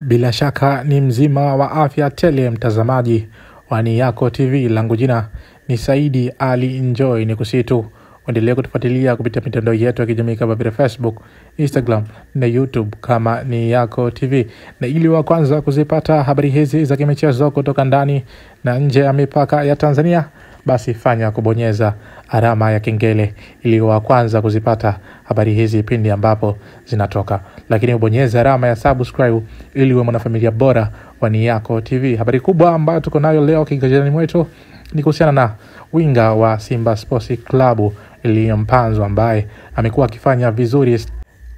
Bila shaka ni mzima wa afya tele mtazamaji wa Ni Yako TV. Langu jina ni Saidi Ali Enjoy. Ni kusitu uendelee kutufuatilia kupitia mitandao yetu ya kijamii kama vile Facebook, Instagram na YouTube kama Ni Yako TV. Na ili wa kwanza kuzipata habari hizi za kimichezo kutoka ndani na nje ya mipaka ya Tanzania, basi fanya kubonyeza alama ya kengele ili wa kwanza kuzipata habari hizi pindi ambapo zinatoka. Lakini ubonyeze alama ya subscribe ili uwe mwanafamilia bora wa Ni Yako TV. Habari kubwa ambayo tuko nayo leo kiganjani mwetu ni kuhusiana na winga wa Simba Sports Club Elie Mpanzu ambaye amekuwa akifanya vizuri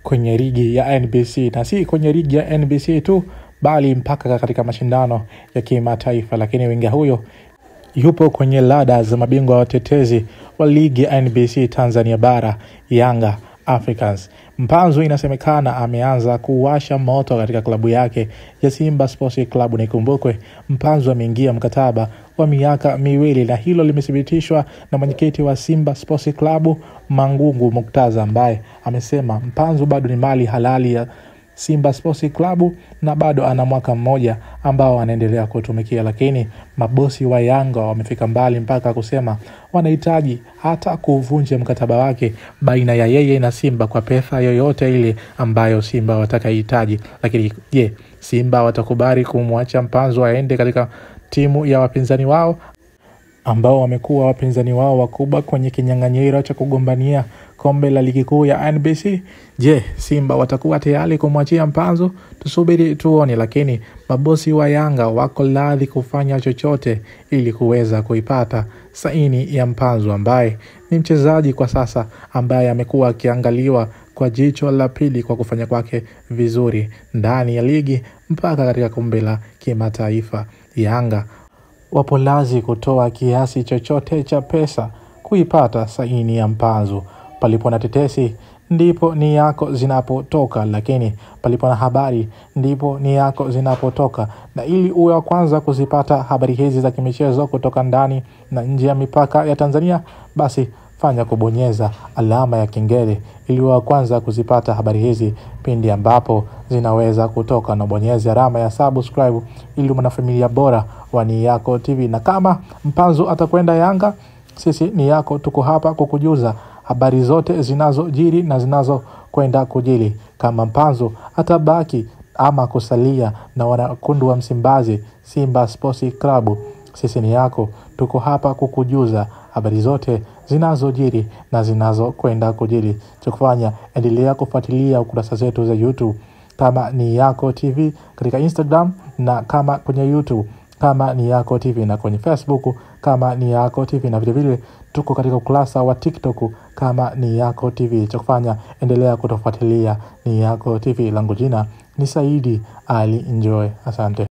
kwenye ligi ya NBC, na si kwenye ligi ya NBC tu bali mpaka katika mashindano ya kimataifa. Lakini winga huyo yupo kwenye lada za mabingwa watetezi wa ligi ya NBC Tanzania Bara, Yanga Africans. Mpanzu inasemekana ameanza kuwasha moto katika klabu yake ya Simba Sports Club. Nikumbukwe Mpanzu ameingia mkataba wa miaka 2, na hilo limethibitishwa na mwenyekiti wa Simba Sports Club Mangungu Muktaza, ambaye amesema Mpanzu bado ni mali halali ya Simba Sports Club na bado ana mwaka mmoja ambao anaendelea kutumikia. Lakini mabosi wa Yanga wamefika mbali mpaka kusema wanahitaji hata kuvunja mkataba wake baina ya yeye na Simba kwa pesa yoyote ile ambayo Simba watakahitaji. Lakini je, Simba watakubali kumwacha Mpanzu aende katika timu ya wapinzani wao ambao wamekuwa wapinzani wao wakubwa kwenye kinyang'anyiro cha kugombania kombe la ligi kuu ya NBC? Je, Simba watakuwa tayari kumwachia Mpanzu? Tusubiri tuone. Lakini mabosi wa Yanga wako radhi kufanya chochote ili kuweza kuipata saini ya Mpanzu ambaye ni mchezaji kwa sasa ambaye amekuwa akiangaliwa kwa jicho la pili kwa kufanya kwake vizuri ndani ya ligi mpaka katika kombe la kimataifa. Yanga wapo lazi kutoa kiasi chochote cha pesa kuipata saini ya Mpanzu. Palipo na tetesi ndipo Ni Yako zinapotoka, lakini palipo na habari ndipo Ni Yako zinapotoka. Na ili uwe wa kwanza kuzipata habari hizi za kimichezo kutoka ndani na nje ya mipaka ya Tanzania, basi fanya kubonyeza alama ya kengele ili uwe wa kwanza kuzipata habari hizi pindi ambapo zinaweza kutoka, na bonyeza alama ya subscribe ili mwanafamilia bora wa Ni Yako TV. Na kama Mpanzu atakwenda Yanga, sisi Ni Yako tuko hapa kukujuza habari zote zinazojiri na zinazokwenda kujiri. Kama Mpanzu atabaki ama kusalia na wanakundu wa Msimbazi Simba Sports Club, sisi Ni Yako tuko hapa kukujuza habari zote zinazojiri na zinazokwenda kujiri. Cha kufanya, endelea kufuatilia ukurasa zetu za YouTube kama Ni Yako TV, katika Instagram na kama kwenye YouTube kama Ni Yako TV, na kwenye Facebook kama Ni Yako TV, na vile vile tuko katika ukurasa wa TikTok kama Ni Yako TV. Cha kufanya, endelea kutufuatilia Ni Yako TV. Langu jina ni Saidi Ali Enjoy. Asante.